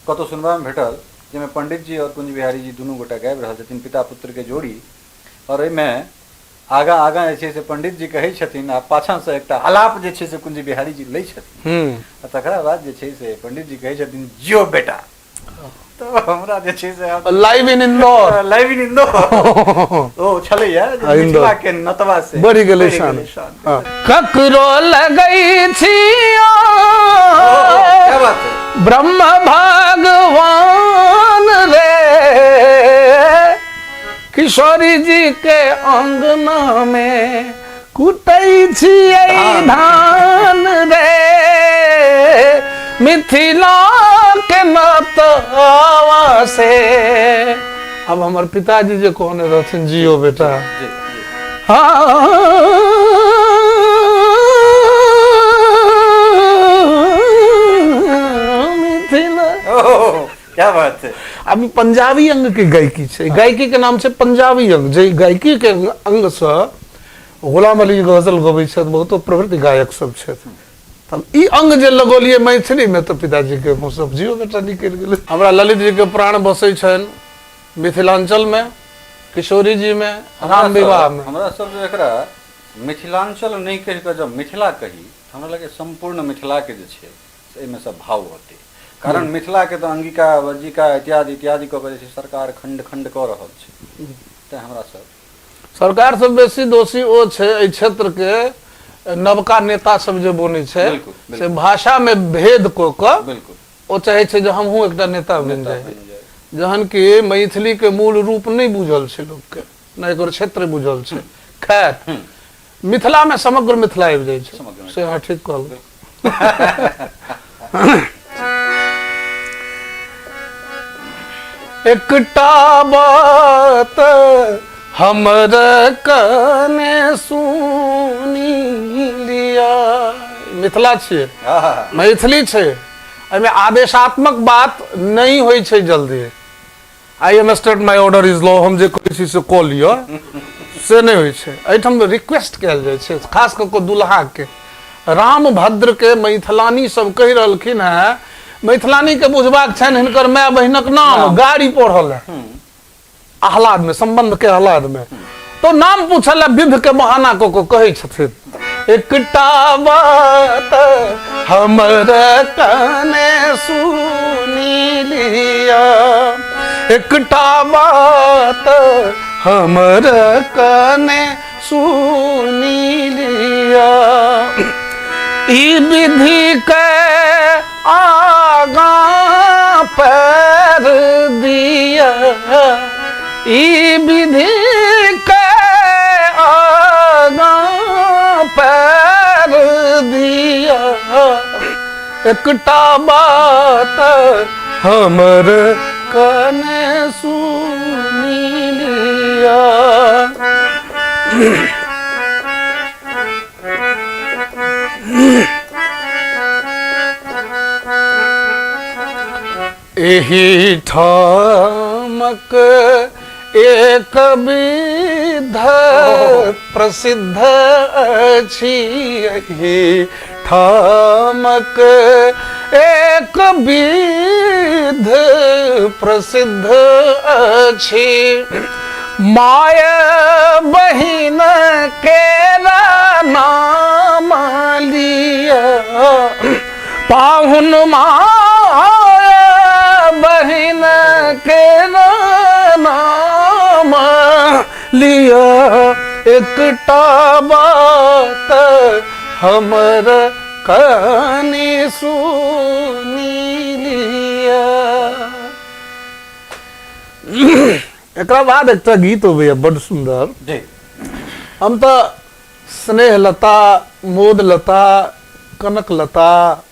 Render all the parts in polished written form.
कतहु सुनबामे भेटल जाहिमे पंडित जी आओर कुंज बिहारी जी दुनू गोटा गाबि रहल छथिन पिता पुत्रके जोड़ी, आओर एहिमे आगाँ आगाँ जे छै से पंडित जी कहै छथिन आ पाछाँसँ एकटा आलाप जे छै से कुंज बिहारी जी लै छथिन, आ तकरा बाद जे छै से पंडित जी कहै छथिन जियो बेटा। तऽ हमरा जे छै से live in Indore, live in Indore ओ छलैया जे मिथिला के नतवा से बढ़ि गेलै शान। ककरो लगै छी क्या बात है ब्रह्म भगवान रे, किशोरी जी के अंगना में कुटै छियै धान रे, मिथिला के नतवा से। अब हमर पिताजी जे कहने रहथिन जियो बेटा, मिथिला, क्या बात है। अभी पंजाबी अंग के गायकी छै, गायकी के नाम छै पंजाबी अंग। जे गायकी के अंग से गुलाम अली गजल गबै छथि, बहुतो प्रभृति गायक सब छथि। तब ई अंग जे लगौलियै मैथिली में तऽ पिताजी के मुँह सब जियो बेटा निकलि गेलै। हमरा ललित जी के प्राण बसै छनि मिथिलांचल में, किशोरी जी में, राम विवाह में। हमरा सब जे एकरा मिथिलांचल नहि कहि कऽ जब मिथिला कही, हमरा लगै सम्पूर्ण मिथिला के जे छै से एहिमे सब भाव होतै। कारण मिथिला के तऽ अंगिका वज्जिका इत्यादि इत्यादि कऽ के जे छै सरकार खंड खंड कऽ रहल छै, तेँ हमरा सब सरकार से बेसी दोषी ओ छै एहि क्षेत्र के नवका नेता सब जे बनै छै से भाषा में भेद कऽ कऽ ओ चाहै छै जे हमहूँ एकटा नेता बनि जाइ, जहन कि मैथिली के मूल रूप नहि बुझल छै लोकके, नहि एकर क्षेत्र बुझल छै। खैर मिथिला में समग्र मिथिला आबि जाइ छै, से अहाँ ठीक कहलहुँ। एकटा बात हमर कने सुनी लिया। मिथिला छियै, मैथिली छै, एहिमे आदेशात्मक बात नहि होइ छै जल्दी। I am state, my order is law, हम जे कहै छी से कऽ लिअ, से नहि होइ छै। एहिठाम रिक्वेस्ट कयल जाइ छै खास कऽ कऽ दुल्हाके। रामभद्र के मैथिलानी सब कहि रहलखिन हेँ, मैथिलानी के बुझबाक छनि हिनकर माय बहिनक नाम, गाड़ी पढ़ल है आह्लाद में, संबंध के आह्लाद में, तो नाम पूछल है विध के बहाना कऽ कऽ कहै छथिन एकटा बात हमर कने सुनी लिया, एकटा बात हमर कने सुनी लिया, ई विधि के आगाँ पैर दिया, ई विधि के आगाँ पैर दिया, एकटा बात हमर कने सुनी लिया। एहि ठामक एक विध प्रसिद्ध अछि, एहि ठामक एक विध प्रसिद्ध अछि, माय बहिन केरा नाम लिया, पाहुन माय बहिन केरा नाम लिया, एकटा बात हमर कनी सुनी लिया। एकरा बाद एकटा गीत अबैया बड सुंदर जी। हम तऽ स्नेह लता, मोद लता, कनक लता,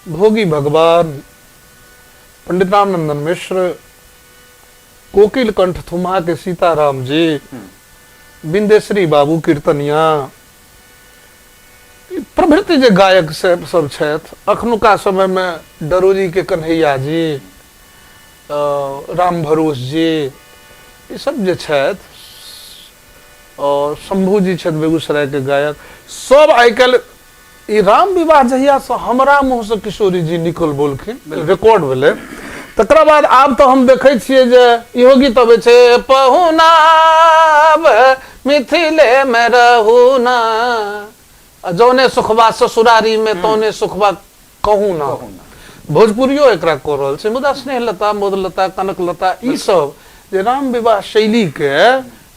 भोगी भगवान, पंडित रामनंदन मिश्र, कोकिल कंठ थुम्हा के सीताराम जी, बिंदेश्वरी बाबू कीर्तनिया प्रभृति जे गायक सब छथि। अखनुका समय में डरोजी के कन्हैया जी, राम भरोस जी, ई सब जे छथि, और शंभू जी छथि बेगूसराय के गायक, सब आइ काल्हि ई राम विवाह जहिया से हमरा मुँह से किशोरी जी निकल बोलखिन, रिकॉर्ड भेलै, तकरा बाद आब तऽ हम देखै छियै जे इहो गीत अबै छै, पहुना मिथिले मे रहू ना, आ जौने सुखबा ससुरारी में तौने सुखबा कहू ना। भोजपुरियो एकरा कऽ रहल छै, मुदा स्नेहलता, मोदलता, कनकलता ई सब जे राम विवाह शैली के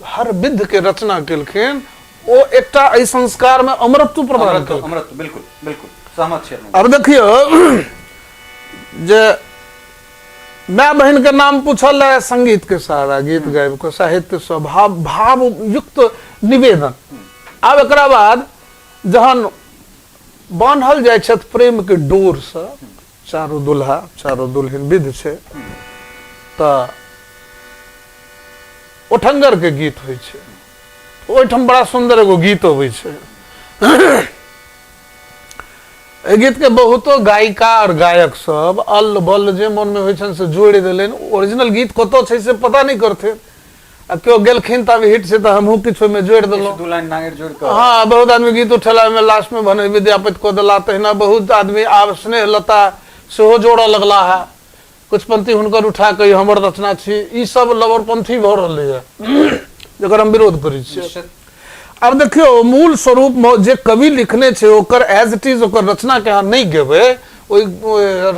हर विध के रचना केलखिन, ओ एकटा एहि संस्कार में अमरत्व प्रदान केलखिन। अमरत्व, बिल्कुल बिल्कुल सहमत छियै। आब देखियौ जे माय बहिन के नाम पूछल है, संगीत के सहारा, गीत गाबि के, साहित्य से भाव, भाव युक्त निवेदन। आब एकरा बाद जहन बान्हल जाइ छथि प्रेम के डोर से चारू दुल्हा चारू दुल्हिन विध छै, तऽ ओठंगर के गीत होइ छै। ओहिठाम बड़ा सुन्दर एगो गीत अबै छै। एहि गीत के बहुतो गायिका और गायक सब अल्ल बल्ल जे मन में होइ छनि से जोड़ि देलनि। ओरिजिनल गीत कतऽ छै से पता नहि करथिन, आ केओ गेलखिन तऽ आब हिट छै तऽ हमहूँ किछु ओहिमे जोड़ि देलहुँ, दू लाइन नांगरि जोड़ि कऽ। हाँ, बहुत आदमी गीत उठेला ओहिमे लास्ट में भने विद्यापति कऽ देला। तहिना बहुत आदमी आब स्नेह लता सेहो जोड़ऽ लगला है, कुछ पंक्ति हुनकर उठा कऽ ई हमर रचना छी। ई सब लबरपंथी भऽ रहलैए, जकर हम विरोध करै छियै। आब देखियौ, मूल स्वरूप में जे कवि लिखने छै ओकर एज it is ओकर रचना के अहाँ नहि गेबै, ओहि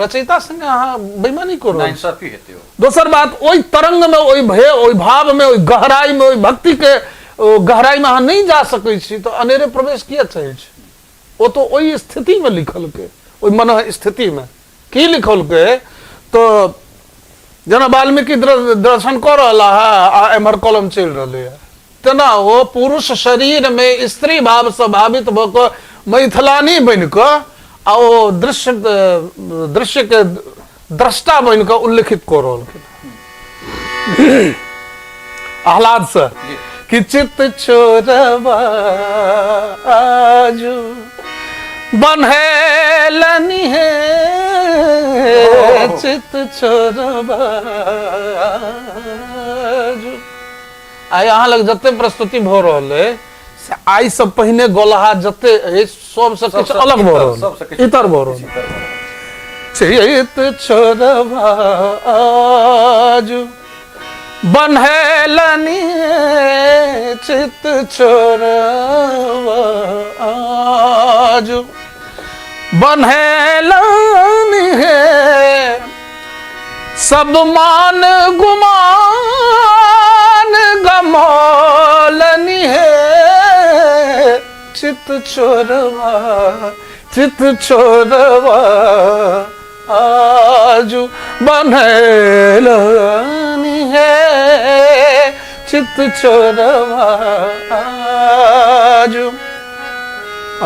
रचयिता संगे अहाँ बेईमानी कऽ रहल छी। नाइंसाफी हेतै ओ। दोसर बात, ओहि तरंग में, ओहि भय, ओहि भाव में, ओहि गहराई में, ओहि भक्ति के गहराई में अहाँ नहि जा सकै छी, तऽ अनेरे प्रवेश किया चाहै छी? ओ तऽ ओहि स्थिति में लिखलकै, ओहि मन स्थिति में की लिखलकै, तऽ जेना वाल्मीकि दर्शन कऽ रहला है आ एम्हर कलम चलि रहलै है, तेना ओ पुरुष शरीर में स्त्री भाव से भावित भऽ कऽ मैथिलानी बनि कऽ आ ओ दृश्य, दृश्य के दृष्टा बनि कऽ उल्लिखित कऽ रहलखिन आह्लाद से कि चित्त चोरबा आजू बन्हेलनि हे, चित्त चोरबा आजू। आइ अहाँ लग जते प्रस्तुति भऽ रहल अइ से आइ से पहिने गोलहा जते अछि सबसँ किछु अलग भऽ रहल, इतर भऽ रहल। चित चोरबा आजू बन्हेलनि, चित चोरबा आजू बन्हेलनि हे, सब मान गुमान गमौलनि हे, चित चोरबा, चित चोरबा आजू बन्हेलनि हे, चित चोरबा आजू। आ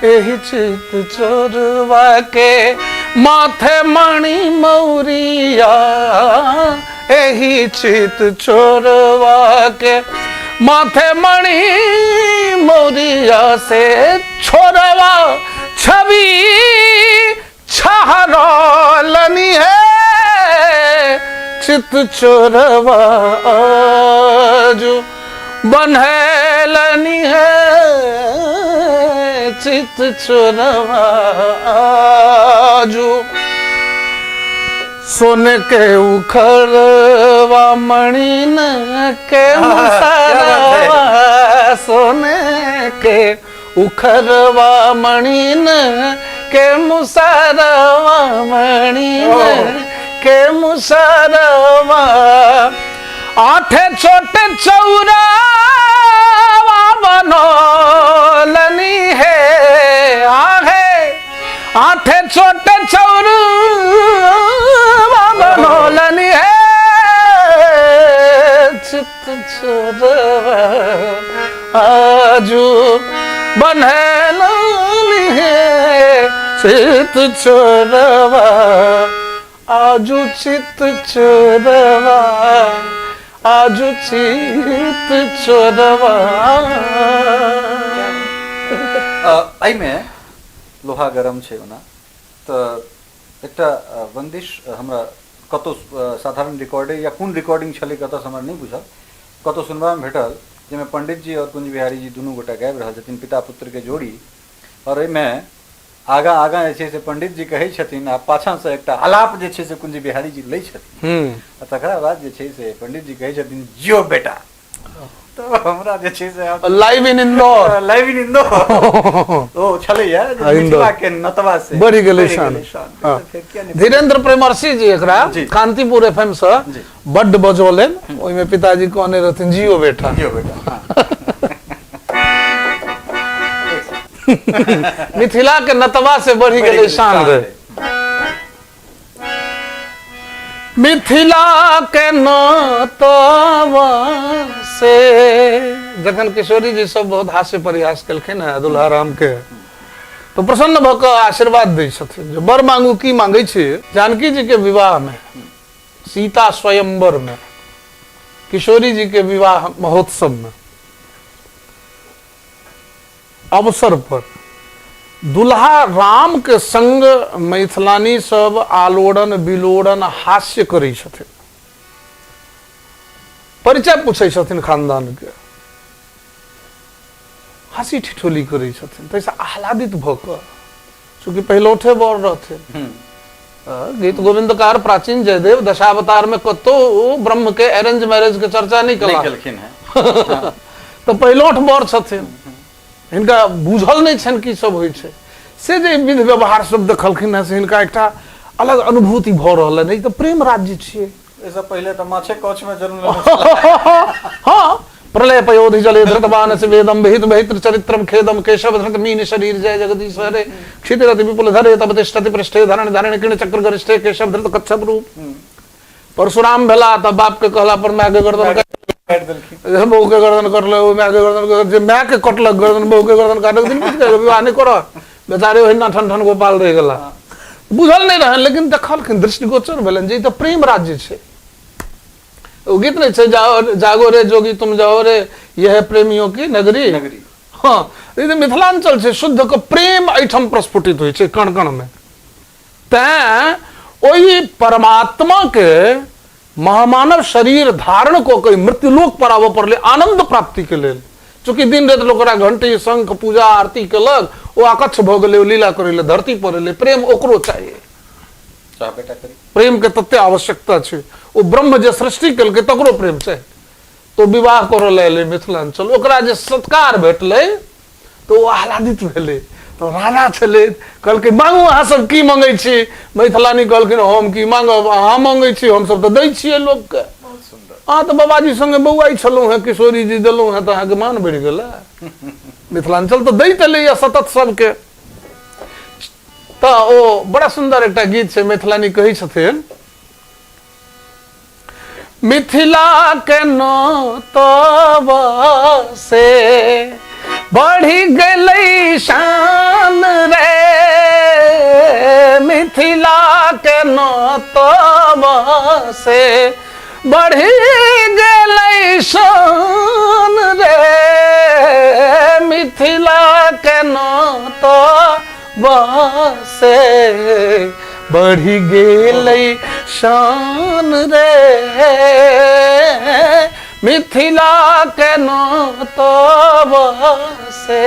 एहि चित चोरवा के माथे मणि मौरिया, एहि चित चोरवा के माथे मणि मौरिया से छोरवा छवि छहरलनि हे, चित चोरवा आजू बन्हेलनि हे, चित चोरवा आजू। सोने के उखड़वा मणिन के मुसरवा, सोने के उखड़वा मणिन के मुसरवा, मणिन के मुसरवा, आठे छोटे चौरावा बनौलनि हे, आहे आठे छोटे चौरवा बनौलनि हे, चित चोरवा आजू बन्हेलनि हे, चित चोरवा आजू, चित चोरवा आजू, चित चोरवा। एहिमे लोहा गरम छै ओना तऽ एकटा बंदिश हमरा कतहु साधारण रिकॉर्डे या कोन रिकॉर्डिंग छलै कतऽसँ हमरा नहि बुझल, कतहु सुनबामे भेटल जाहिमे पंडित जी आओर कुंज बिहारी जी दुनू गोटा गाबि रहल छथिन पिता पुत्रके जोड़ी, आओर एहिमे आगाँ आगाँ जे छै से पंडित जी कहै छथिन आ पाछाँसँ एकटा आलाप जे छै से कुंज बिहारी जी लै छथिन आ तकरा बाद जे छै से पंडित जी कहै छथिन जियो बेटा। तऽ हमरा जे छै से live in Indore, live in Indore ओ छलैया जे हाँ, इंदौर। मिथिला के नतवा से बढ़ि गेलै शान। शान। हाँ। तऽ फेर किया नहि धीरेन्द्र प्रेमर्षि जी एकरा जी। कांतिपुर एफएम से जी। बड्ड बजौलनि, ओहिमे पिताजी कहने रहथिन जियो बेटा। जियो बेटा, हाँ। मिथिला के नतवा से बढ़ि गेलै शान रे। मिथिला के नतवा से जखन किशोरी जी सब बहुत हास्य परिहास केलखिन हेँ दुल्हा राम के, तो प्रसन्न भऽ कऽ आशीर्वाद दै छथिन जे बर मांगू की मांगै छी। जानकी जी के विवाह में, सीता स्वयंवर में, किशोरी जी के विवाह महोत्सव में अवसर पर दुल्हा राम के संग मैथिलानी सब आलोड़न बिलोड़न हास्य करै छथिन, परिचय पूछै छथिन खानदान के, हंसी ठिठोली करै छथिन। ताहिसँ आह्लादित भऽ कऽ, चूँकि पहिलौठे बर रहथिन, गीत गोविंदकार प्राचीन जयदेव दशावतार में कतौ ब्रह्म के अरेंज मैरिज के चर्चा नहीं नहीं कला केलखिन हैं। तऽ पहिलौठ बर छथिन, हिनका बुझल नहि छनि की सब होइ छै, से जे विध व्यवहार सब देखलखिन हेँ से हिनका एकटा अलग अनुभूति भऽ रहल हन। ई तऽ प्रेम राज्य छियै। एहिसँ पहिले तऽ माछे कछ में जन्म लेने छलाह। हाँ, प्रलय पयोधि जले धृतवान से वेदम विहित बहित्र चरित्रम खेदम केशव धृत मीन शरीर जय जगदीश हरे क्षितिरति विपुल धरे तब तिष्ठति पृष्ठे धरण धरण किण चक्र गरिष्ठे केशव धृत कच्छप रूप। परशुराम भेला तऽ बाप के कहला पर माय के गर्दन काटि देलखिन, बहू के गर्दन कटल, ओ my के गर्दन कटल, जे my के कटलक गर्दन बहू के गर्दन काटक दिन बुझि गेल, विवाह नहि करऽ बेचारे ओहिना ठन ठन गोपाल रहि गेला। बुझल नहि रहनि लेकिन देखलखिन, दृष्टिगोचर भेलनि जे ई तऽ प्रेम राज्य छै। ओ गीत नहि छै जाओ जागो रे जोगी तुम जाओ रे यह प्रेमियों की नगरी। नगरी। हाँ, ई तऽ मिथिलांचल छै, शुद्ध के प्रेम एहिठाम प्रस्फुटित होइ छै कण कण में। तैं ओहि परमात्मा के महामानव शरीर धारण कऽ के मृत्युलोक पर आबऽ पड़लै आनंद प्राप्ति के लेल। चूँकि दिन राति लोक ओकरा घंटी शंख पूजा आरती केलक, ओ आकच्छ भऽ गेलै, ओ लीला करै लए धरती पर एलै। प्रेम ओकरो चाहिए, चाहबे टा करी, प्रेम के तते आवश्यकता छै। ओ ब्रह्म जे सृष्टि केलकै तकरो प्रेम छै। तो विवाह करऽ लए एलै मिथिलांचल, ओकरा जे सत्कार भेटलै तो ओ आह्लादित भेलै। तो राजा छलै, कहलकै मांगू अहाँ सब की मंगै छी। मैथिलानी कहलखिन हम की मांगब, अहाँ मंगै छी, हमसब तऽ दै छियै लोकके। बहुत सुंदर। अहाँ तऽ बाबाजी संगे बौआइ छलहुँ हेँ, किशोरी जी देलहुँ हेँ तऽ अहाँके मान बढ़ि गेलै। मिथिलांचल तऽ दैत एलैए सतत सबके। तऽ ओ बड़ा सुन्दर एकटा गीत छै, मैथिलानी कहै छथिन मिथिला के नतवा से बढ़ि गेलै शान रे, मिथिला के नतवा से बढ़ि गेलै शान रे, मिथिला के नतवा से बढ़ि गेलै शान रे, मिथिला के नतवा से।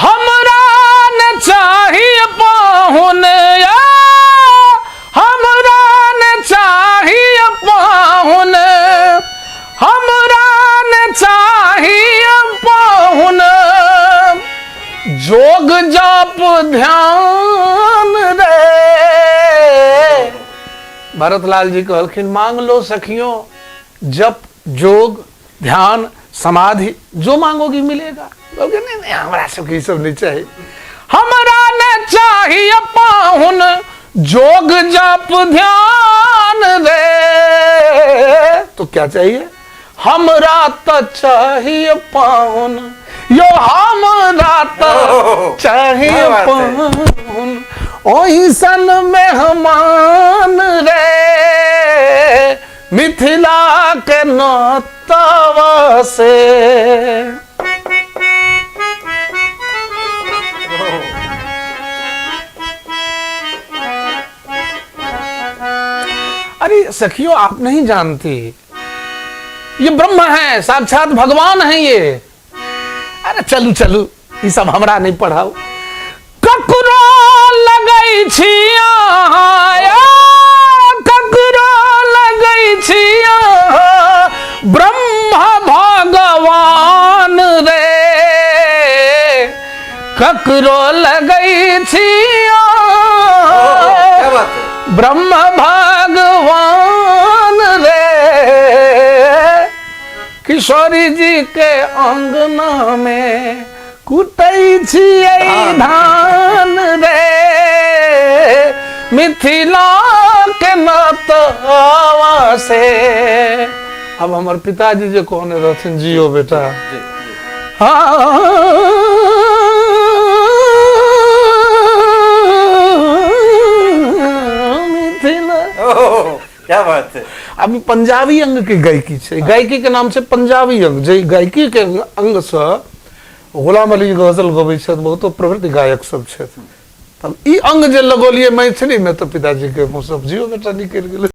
हमरा न चाहिए पाहुन, हमरा न चाहिए पाहुन, हमरा न चाहिए पाहुन, जोग जाप ध्यान रे। भरतलाल जी कहलखिन मांग लो सखियों जप जोग ध्यान समाधि, जो मांगोगी मिलेगा। कहलकै नहीं नहीं हमरा सबके ई सब नहीं चाहिए, हमरा न चाहिए पाहुन जोग जप ध्यान रे। तो क्या चाहिए? हमरा तो चाहिए पाहुन, यो हमरा तो चाहिए क्या बात है। पाहुन, ओहि सन मेहमान रे, मिथिला के नतवा से। अरे सखियो, आप नहीं जानती, ये ब्रह्म है, साक्षात भगवान है ये। अरे चलू चलू, ई सब हमरा नहीं पढ़ाओ। ककरो लगै छी अहाँ, ककरो लगै छी अहाँ, ब्रह्म भगवान रे, ककरो लगै छी अहाँ, क्या बात है। ब्रह्म भगवान रे, किशोरी जी के अंगना में कुटै छियै धान रे, मिथिला के नतवा से। अब हमर पिताजी जे कहने रहथिन, जियो बेटा। जी जी। मिथिला। ओह, क्या बात है। अभी पंजाबी अंग के गायकी छै, गायकी के नाम छै पंजाबी अंग। जे गायकी के अंग से गुलाम अली गजल गबै छथि, बहुतो प्रवृत्ति गायक सब छथि। तब ई अंग जे लगौलियै मैथिली में, तऽ पिताजी के मुँह सब जियो बेटा निकलि गेलै।